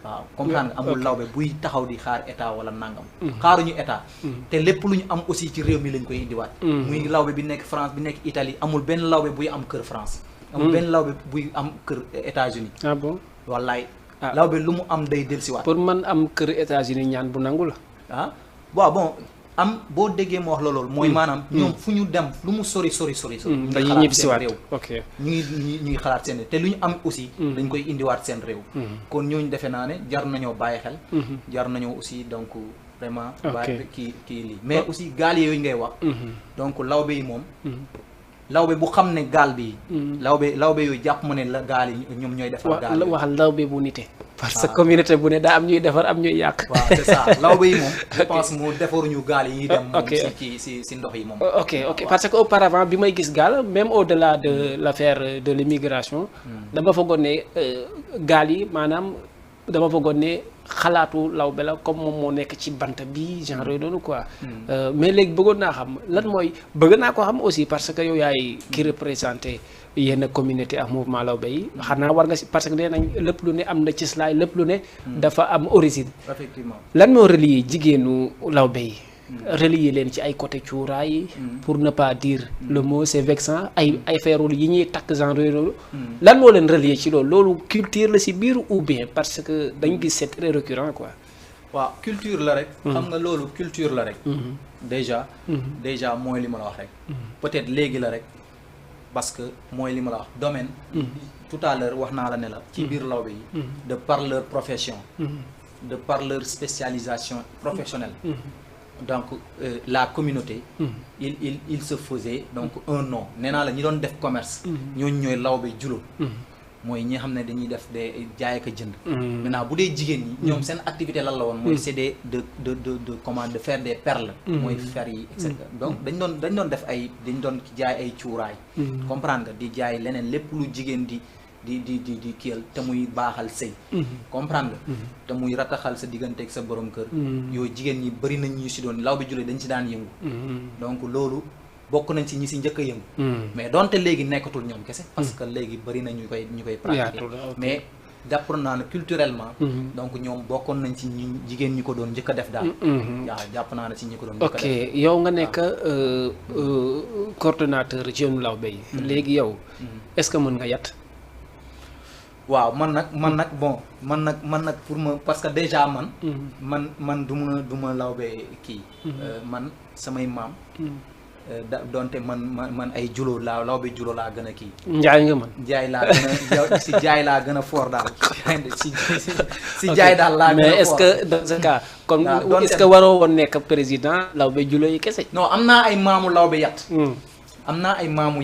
waaw comprendre nga amul Laobé buy taxaw di xaar état wala nangam. xaaruñu état. te lépp lu ñu am aussi ci réew mi lañ koy indiwaat. muy Laobé bi nekk France bi nekk Italie amul benn Laobé buy am kër France. amul benn Laobé buy am kër États-Unis. ah bon. wallaay Laobé lu mu am day dellusiwaat. pour man am kër États-Unis ñaan bu nangu la. ah waaw bon am boo déggee ma wax la loolu. mooy maanaam ñoom fu ñu dem lu mu sori. dañuy ñibbisiwaat réew. ok ñu ngi xalaat seen te lu ñu am aussi. dañ koy indiwaat seen réew. kon ñooñu defe naa ne jar nañoo bàyyi xel. jar nañoo aussi donc vraiment. bàyyi kii lii mais aussi gaal yooyu ngay wax. donc Laobé yi moom. Laobé bu xam ne gaal bi. Laobé yooyu jàpp ma ne la gaal yi ñoom ñooy defar gaal yi. waxal Laobé bu nite. parce que communauté bu ne daa am ñuy defar am ñuy yàq. waaw c'est ça Laobé yi moom. je pense mu defaruñu gaal yi ñuy dem. ok si ndox yi moom. ok parce que auparavant bi may gis gaal même au-delà de l'affaire de l'immigration. dama foogoon ne gaal yi maanaam dama bëggoon ne xalaatu lawbe la comme moom moo nekk ci bant bi genre yooyu noonu quoi. mais léegi bëggoon naa xam lan mooy bëgg naa ko xam aussi parce que yow yaay ki représenté yenn communauté ak mouvement lawbe yi xanaa war nga si parce que nee nañ lépp lu ne am na ci slaay lépp lu ne dafa am origine. effectivement lan moo relier jigéenu lawbe yi. relier leen ci ay côté cuuraay pour ne pas dire le mot c'est vexant ay feerul yi ñuy takk genre yooyu lan moo leen relier ci loolu culture la si biir ou bien parce que dañu gis c'est très récurrent quoi. waaw culture la rek. xam nga loolu culture la rek. déjà mooy li ma la wax rek. peut-être léegi la rek parce que mooy li ma la wax domaine. tout à l'heure wax naa la ne la. ci biir lawbe yi. de par leur profession. de par leur spécialisation professionnelle. donc la communauté. il se faisait donc un nom nee naa la ñi doon def commerce. ñooñu ñooy lawbe julo. mooy ñi nga xam ne dañuy def de jaay ak jënd. maintenant bu dee jigéen ñi. ñoom seen activité lan la woon. mooy c'est des de comment de faire des perles. mooy fer yi et cetera donc dañ doon def ay dañ doon jaay ay cuuraay. comprendre nga di jaay leneen lépp lu jigéen di kiyal te muy baaxal sëy. comprendre nga. te muy rataxal sa diggante ak sa borom kër. yooyu jigéen ñi bëri nañ ñu si doon lawbe julo dañ si daan yëngu. donc loolu. bokk nañ ci ñi si njëkk a yëngu. mais donte léegi nekkatul ñoom kese. parce que léegi bëri na ñu koy pratiquer. mais jàpp naa ne culturellement. donc ñoom bokkoon nañ ci ñi jigéen ñi ko doon njëkk a def daal. waaw jàpp naa ne ci ñi ko doon njëkk a def. ok yow nga nekk coordonnateur jeune lawbe yi. léegi yow est-ce que mën nga yat. waaw man nag bon man nag pour ma parce que déjà man du ma lawbe kii. man samay maam. donte man ay julo laa lawbe julo laa gën a kii. njaay nga man. jaay laa gën a si jaay laa gën a fort daal si jaay daal laa gën a fort. mais est-ce que dans ce cas. comme est-ce que waroo woon nekk président lawbe julo yi kese. non am naa ay maamu lawbe yat. am naa ay maamu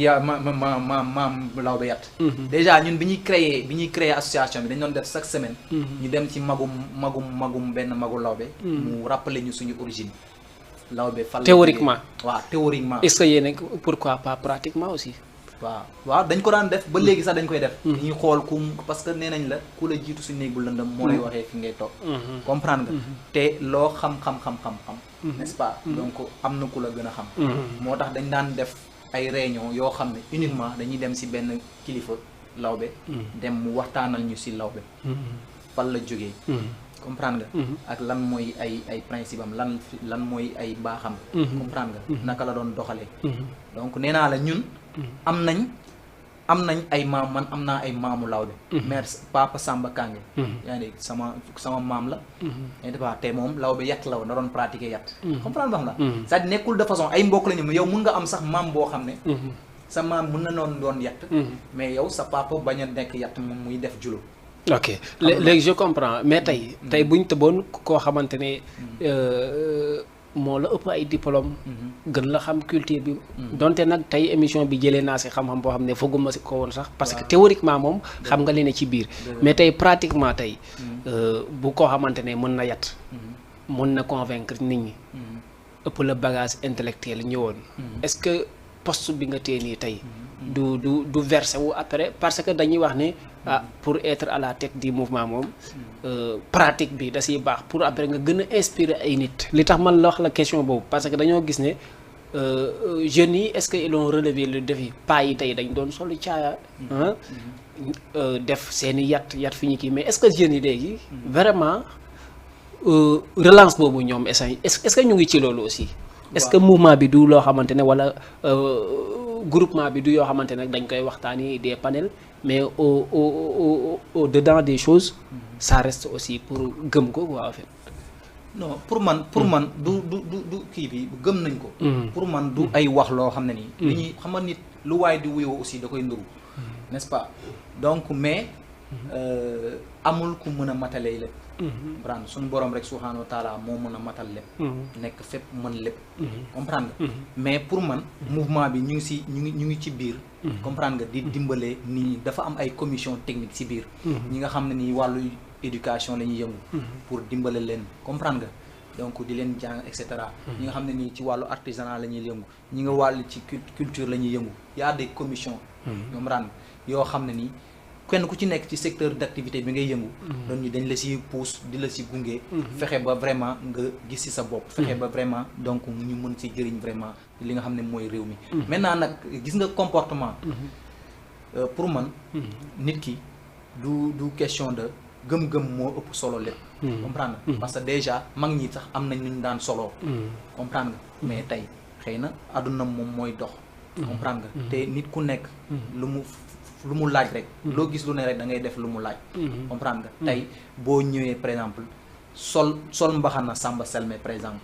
maam lawbe yat. déjà ñun bi ñuy créer association bi dañ doon def chaque semaine. ñu dem ci magum benn magu lawbe. mu rappeler ñu suñu origine. lawbe fan théoriquement waaw théoriquement. est-ce que yéen pourquoi pas pratiquement aussi. waaw dañ ko daan def ba léegi sax dañ koy def. dañuy xool parce que nee nañ la ku la jiitu su néeg bu lëndëm moo lay waxee fi ngay toog. comprendre nga te loo xam n'est-ce pas. donc am na ku la gën a xam. moo tax dañ daan def ay réunion yoo xam ne uniquement dañuy dem si benn kilifa lawbe. dem mu waxtaanal ñu si lawbe. fan la jógee. comprendre nga. ak lan mooy ay principe am lan mooy ay baaxam. comprendre nga naka la doon doxalee. donc nee naa la ñun. am nañ ay maam man am naa ay maamu lawbe. mère papa Samba Kange. yaa ngi sama maam la. te moom lawbe yat la woon da doon pratiquer yat. comprendre nga xam la c'est-à-dire nekkul de façon ay mbokk la ñu yow mun nga am sax maam boo xam ne. sa maam mun na noonu doon yat. mais yow sa papa bañ a nekk yat moom muy def julo. ok léegi je comprends mais tey bu ñu tëboon koo xamante ne moo la ëpp ay diplôme gën la xam culture bi donte nag tey émission bi jëlee naa si xam-xam boo xam ne fooguma si ko woon sax parce que théoriquement moom xam nga leen ci biir mais tey pratiquement tey bu koo xamante ne mën na yat mën na convaincre nit ñi ëpp la bagage intellectuel ñëwoon est-ce que poste bi nga tee nii tey du versé wu après parce que dañuy wax ne pour être à la tête du mouvement moom pratique bi da siy baax pour après nga gën a inspirer ay nit li tax man la wax la question boobu parce que dañoo gis ne jeunes yi est-ce que ils ont relevé le défi pas yi tey dañ doon solu caaya def seeni yat fi ñu kii mais est-ce que jeunes yi léegi vraiment relance boobu ñoom est-ce que ñu ngi ci loolu aussi est-ce que mouvement bi du loo xamante ne wala groupement bi du yoo xamante ne dañ koy waxtaani des panels mais au dedans des choses ça reste aussi pour gëm ko quoi en fait. non pour man du kii bi gëm nañ ko. pour man du ay wax loo xam ne nii. li ñuy xam nga nit lu waay di wuyoo aussi da koy nduru n'est-ce pas donc mais amul ku mën a matalee lépp. comprendre suñu borom rek subhaanahu wa taala moo mën a matal lépp. nekk fépp mën lépp. comprendre nga mais pour man mouvement bi ñu ngi ci biir. comprendre nga di dimbalee nit ñi dafa am ay commission technique ci biir. ñi nga xam ne nii wàllu éducation la ñuy yëngu. pour dimbale leen comprendre nga donc di leen jàng et cetera. ñi nga xam ne nii ci wàllu artisanat la ñuy yëngu ñi nga wàllu ci culture la ñuy yëngu y a des commissions. comprendre yoo xam ne nii kenn ku ci nekk ci secteur d'activité bi ngay yëngu donc ñu dañ la si pousse di la si gunge fexe ba vraiment nga gis ci sa bopp fexe ba vraiment donc ñu mën ci jëriñ vraiment li nga xam ne mooy réew mi maintenant nag gis nga comportement pour man nit ki du question de gëm-gëm moo ëpp solo lépp comprendre nga parce que déjà mag ñi sax am nañ ñu daan solo comprendre nga mais tey xëy na àdduna moom mooy dox comprendre nga te nit ku nekk lu mu laaj rek loo gis lu ne rek da ngay def lu mu laaj comprendre nga tey boo ñëwee par exemple sol mbaxana Samba Selme par exemple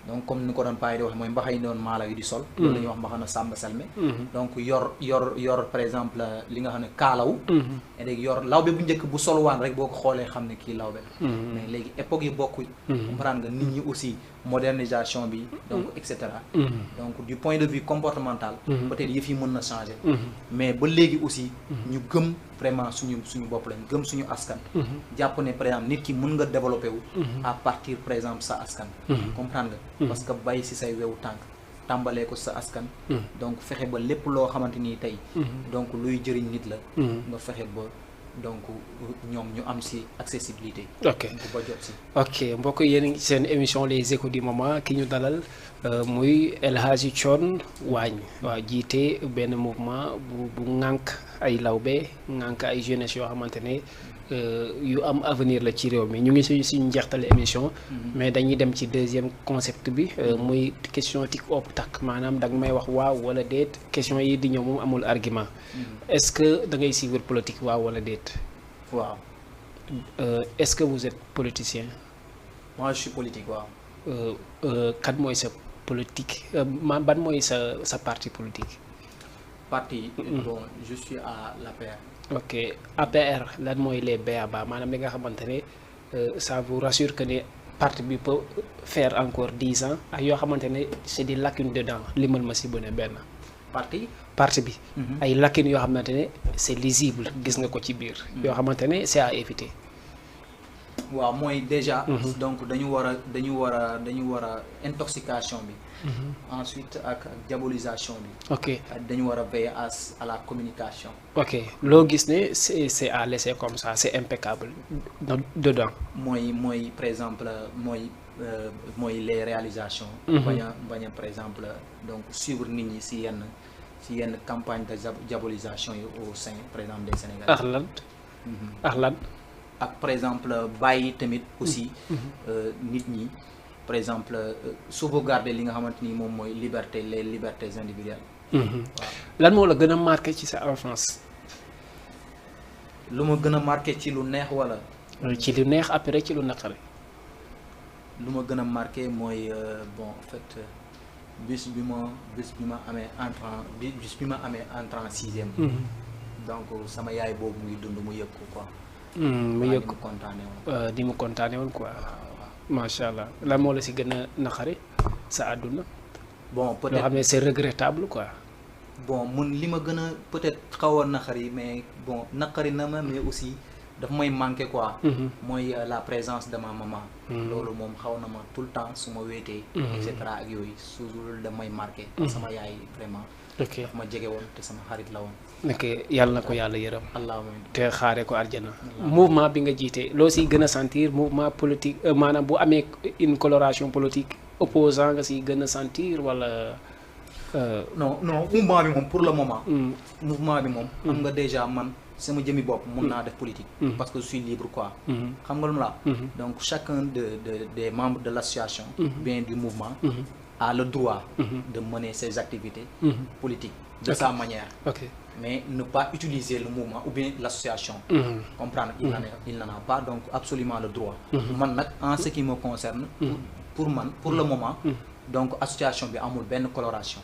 donc comme ni ko doon payi di wax mooy mbaxa yi doon maala yu di sol loolu la ñuy wax mbaxana Samba Selme donc yor par exemple li nga xam ne kaalaw et léegi yor lawbe bu njëkk bu solwaan rek boo ko xoolee xam ne kii lawbe la mais léegi époque yi bokku comprendre nga nit ñi aussi modernisation bi donc et cetera donc du point de vue comportemental peut-être yëf yi mën na changer mais ba léegi aussi ñu gëm vraiment suñu bopp lañ gëm suñu askan jàpp ne par exemple nit ki mën nga développer wu à partir par exemple sa askan comprendre nga parce que bàyyi si say wewu tànk tàmbalee ko sa askan donc fexe ba lépp loo xamante ni tey donc luy jëriñ nit la nga fexe ba donc ñoom ñu am si accessibilité ok ba jot si ok mbokk yéen ngi seen émission les échos du moment ki ñu dalal muy El Hadji Thione Wagne waaw jiite benn mouvement bu ŋànk ay lawbe ŋànk ay jeunesse yoo xamante ne yu am avenir la ci réew mi ñu ngi suñu njeextale émission mais dañuy dem ci deuxième concept bi muy question tic op tak maanaam da nga may wax waaw wala déet question yi di ñëw moom amul argument est-ce que da ngay suivre politique waaw wala déet waaw est-ce que vous êtes politicien moi je suis politique waaw kan mooy sa politique ban mooy sa parti politique parti bon je suis à l'APR ok APR lan mooy les BABA maanaam li nga xamante ne ça vous rassure que ne parti bi peut faire encore 10 ans ak yoo xamante ne c'est des lacunes dedans limal ma si bu ne benn parti bi ay lacunes yoo xamante ne c'est lisible gis nga ko ci biir yoo xamante ne c'est à éviter waaw mooy déjà donc dañu war a intoxication bi ensuite ak diabolisation bi ok dañu war a veiller à la communication ok loo gis ne c'est à laisser comme ça c'est impeccable dedans mooy par exemple mooy les réalisations bañ a par exemple donc suivre nit ñi si yenn campagne de diabolisation yi au sein par exemple des Sénégalais ak lan ak par exemple bàyyi tamit aussi nit ñi par exemple sauvegarder li nga xamante ni moom mooy les libertés individuelles waaw lan moo la gën a marqué ci sa enfance lu ma gën a marqué ci lu neex wala ci lu neex après ci lu naqari lu ma gën a marqué mooy bon en fait bis bi ma amee entrant en sixième donc sama yaay boobu muy dund mu yëg ko quoi mu yëg ko di mu kontaane woon quoi macha allah lan moo la si gën a naqari sa àdduna bon peut-être loo xam ne c'est regrettable quoi bon li ma gën a peut-être xaw a naqari mais bon naqari na ma mais aussi daf may manquer quoi mooy la présence de ma maman loolu moom xaw na ma tout le temps su ma wéetee et cetera ak yooyu toujours daf may marqué sama yaay vraiment ok daf ma jege woon te sama xarit la woon ok yàlla na ko yàlla yërëm allahumma te xaare ko arjana mouvement bi nga jiite loo si gën a sentir mouvement politique maanaam bu amee une coloration politique opposant nga si gën a sentir wala non mouvement bi moom pour le moment mouvement bi moom xam nga déjà man sama jëmi bopp mun naa def politique parce que je suis libre quoi xam nga lu mu la donc chacun des membres de l'association bien du mouvement a le droit de mener ses activités politiques de sa manière mais ne pas utiliser le mouvement ou bien l'association comprendre il n'en a pas donc absolument le droit man nag en ce qui me concerne pour le moment donc association bi amul benn coloration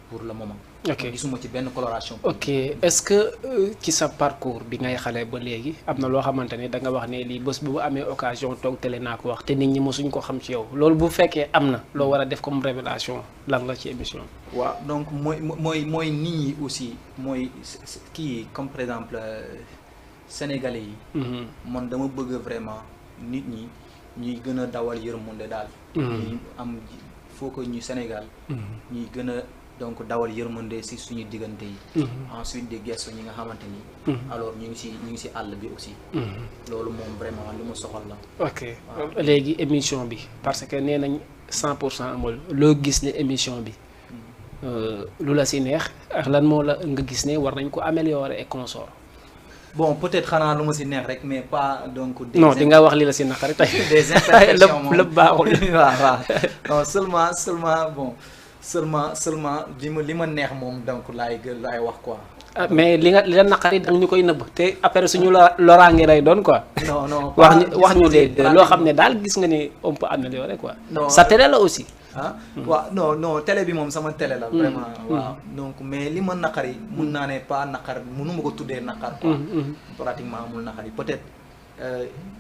pour le moment ok gisuma ci benn coloration ok est-ce que ci sa parcours bi ngay xale ba léegi am na loo xamante ne da nga wax ne lii bés bu amee occasion toog télé naa ko wax te nit ñi mosuñ ko xam ci yow loolu bu fekkee am na loo war a def comme révélation lan la ci émission waaw donc mooy nit ñi aussi mooy kii comme par exemple sénégalais yi man dama bëgg vraiment nit ñi ñuy gën a dawal yërmande daal ñuy am faut que ñu Sénégal ñuy gën a donc dawal yërmande si suñu diggante yi. ensuite di gestu ñi nga xamante ni. alors ñu ngi si àll bi aussi. loolu moom vraiment li mu soxal la. ok léegi émission bi parce que nee nañ 100% amul loo gis ne émission bi lu la si neex ak lan moo la nga gis ne war nañ ko améliorer et consort. bon peut-être xanaa lu ma si neex rek mais pas donc. non di nga wax li la si naqari tey. des imperfections moom lépp baaxul. waaw non seulement bon seulement li ma neex moom donc laay wax quoi. mais li la naqari da ñu koy nëbb te après suñu loraange lay doon quoi. non wax ñu de loo xam ne daal gis nga ni on peut améliorer quoi. sa télé la aussi. waaw non télé bi moom sama télé la. vraiment waaw donc mais li ma naqari mun naa ne pas naqar munu ma ko tuddee naqar quoi. pratiquement amul naqari peut-être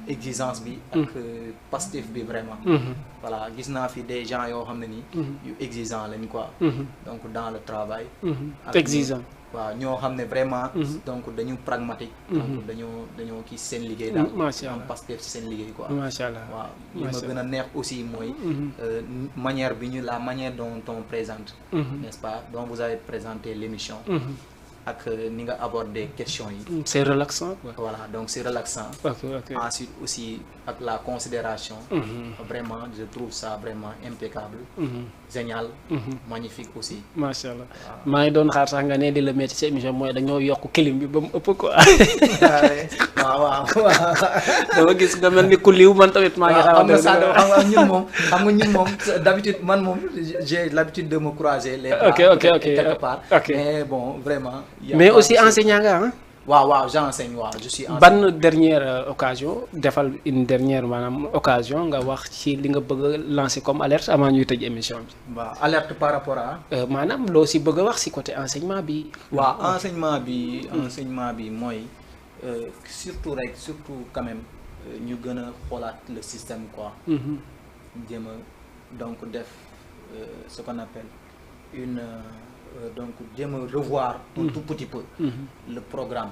exigence bi. ak Pastef bi vraiment. voilà gis naa fi des gens yoo xam ne nii. yu exigeant lañ quoi. donc dans le travail. exigeant. waaw ñoo xam ne vraiment. donc dañu pragmatique. donc dañoo kii seen liggéey daal. macha allah am Pastef ci seen liggéey quoi. macha allah waaw li ma gën a neex aussi mooy. la manière dont on présente. n'est-ce pas dont vous avez présenté l'émission. ak ni nga aborder questions yi. c'est relaxant quoi. voilà donc c'est relaxant. ok ensuite aussi ak la considération. vraiment je trouve ça vraiment impeccable. génial. magnifique aussi. macha allah maa ngi doon xaar sax nga ne di la métti ci émission mooy dañoo yokk clim bi ba mu ëpp quoi. waaw. dama gis nga mel ni ku liw man tamit maa ngi. xam nga ñun moom d'habitude man moom j'ai l'habitude de me croiser les bras. ok quelque part. mais bon vraiment. mais aussi enseignant nga ah. waaw j'enseigne waaw je suis enseignant. ban dernière occasion defal une dernière maanaam occasion nga wax ci li nga bëgg a lancer comme alerte avant ñuy tëj émission bi. waaw alerte par rapport à. maanaam loo si bëgg a wax si côté enseignement bi. waaw enseignement bi mooy surtout quand même ñu gën a xoolaat le système quoi. jéem a donc def ce qu'on appelle une. Donc jéem a revoir un tout petit peu le programme,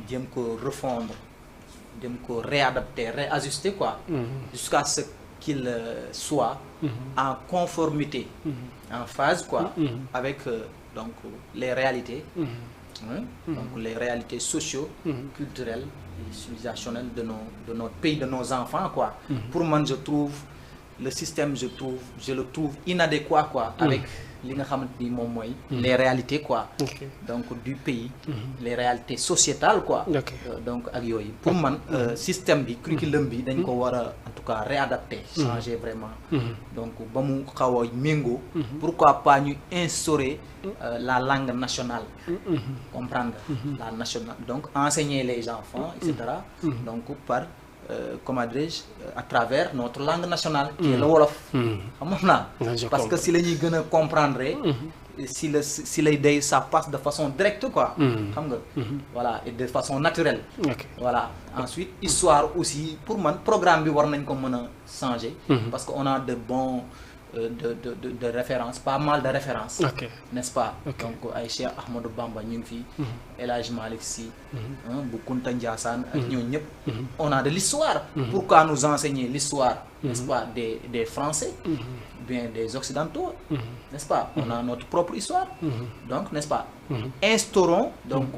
jéem ko refondre, jéem ko réadapter, réajuster quoi, jusqu'à ce qu'il soit en conformité, en phase quoi, avec donc les réalités, donc les réalités socio-culturelles et civilisationnelles de notre pays, de nos enfants quoi. Pour moi je le trouve inadéquat quoi, avec li nga xamante ni moom mooy les réalités quoi. Donc du pays. Les réalités sociétales quoi. Donc ak yooyu pour man système bi curriculum bi dañ ko war a en tout cas réadapter, changer vraiment. donc ba mu xaw a méngoo. pourquoi pas ñu instaurer la langue nationale. comprendre nga la nationale donc enseigner les enfants et cetera. donc par comment dirais-je à travers notre langue nationale. qui est le wolof. xamoon naa. parce que si la ñuy gën a comprendre. si lay day ça passe de façon directe quoi. xam nga. voilà et de façon naturelle. voilà ensuite histoire aussi pour man programme bi war nañ ko mën a changer. parce que on a de bons de références, pas mal de références. N'est-ce pas? Donc ay Cheikh Ahmadou Bamba ñu ngi fi. El Hadj Malick Sy. bu Kunta Ndiassane ak ñooñu ñëpp. On a de l'histoire. Pourquoi nous enseigner l'histoire, n'est-ce pas, des Français, bien des Occidentaux, n'est-ce pas? On a notre propre histoire. Donc, n'est-ce pas? Instaurons donc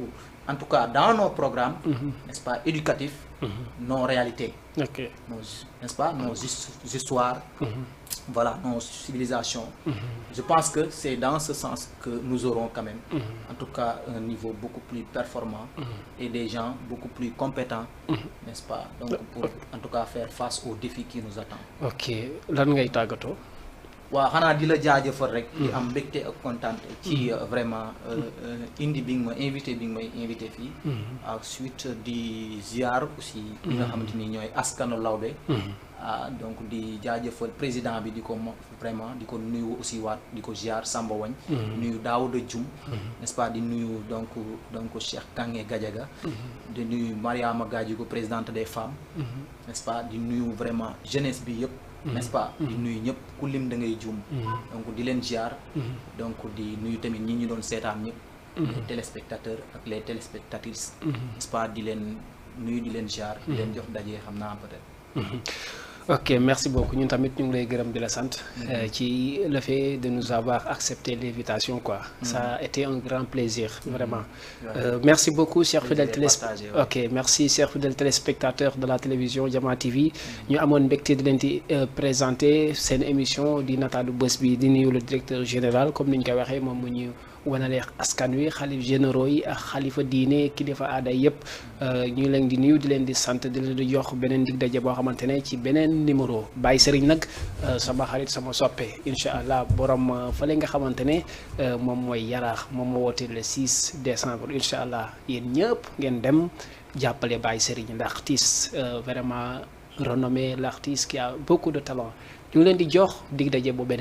en tout cas dans nos programmes, n'est-ce pas, éducatifs, nos réalités, n'est-ce pas, nos histoires, voilà, nos civilisations. Je pense que c'est dans ce sens que nous aurons quand même, en tout cas, un niveau beaucoup plus performant et des gens beaucoup plus compétents, n'est-ce pas, donc pour en tout cas faire face aux défis qui nous attendent. Ok, lan ngay tàggatoo? waaw xanaa di la jaajëfal rek di am mbégte ak kontaan ci vraiment indi bi nga ma invité fii ensuite di ziar aussi ñi nga xamante ni ñooy askanu lawbe donc di jaajëfal président bi di ko vraiment di ko nuyu aussi waat di ko ziar Samba Wagne nuyu Daouda Dioum n'est-ce pas di nuyu donc Cheikh Kange Gadiaga di nuyu Mariama Gadjigo présidente des femmes n'est-ce pas di nuyu vraiment jeunesse bi yëpp n'est-ce pas di nuyu ñëpp ku lim da ngay juum donc di leen ziar donc di nuyu tamit ñi ñu doon seetaan ñëpp les téléspectateurs ak les téléspectatrices n'est-ce pas di leen nuyu di leen ziar di leen jox dajee xam naa peut-être ok merci beaucoup ñun tamit ñu ngi lay gërëm di la sant ci le fait de nous avoir accepté l'invitation quoi. Ça a été un grand plaisir vraiment. Merci beaucoup chers fidèles téléspectateurs de la télévision Jama TV. ñu amoon mbégte di leen di présenter seen émission di nataalu bés bi di nuyu le directeur général comme ni ñu koy waxee moom mu ñu wanale askan wi xalif généraux yi ak xalifa diine kilifa aada yëpp ñu ngi leen di nuyu di leen di sant di leen di jox beneen dig daje boo xamante ne ci beneen numéro Baye Serigne nag sama xarit sama soppe incha allah borom fële nga xamante ne moom mooy yaraax moom moo woote le 6 décembre incha allah yéen ñëpp ngeen dem jàppale Baye Serigne l'artiste vraiment renommé, l'artiste qui a beaucoup de talent ñu ngi leen di jox dig daje bu beneen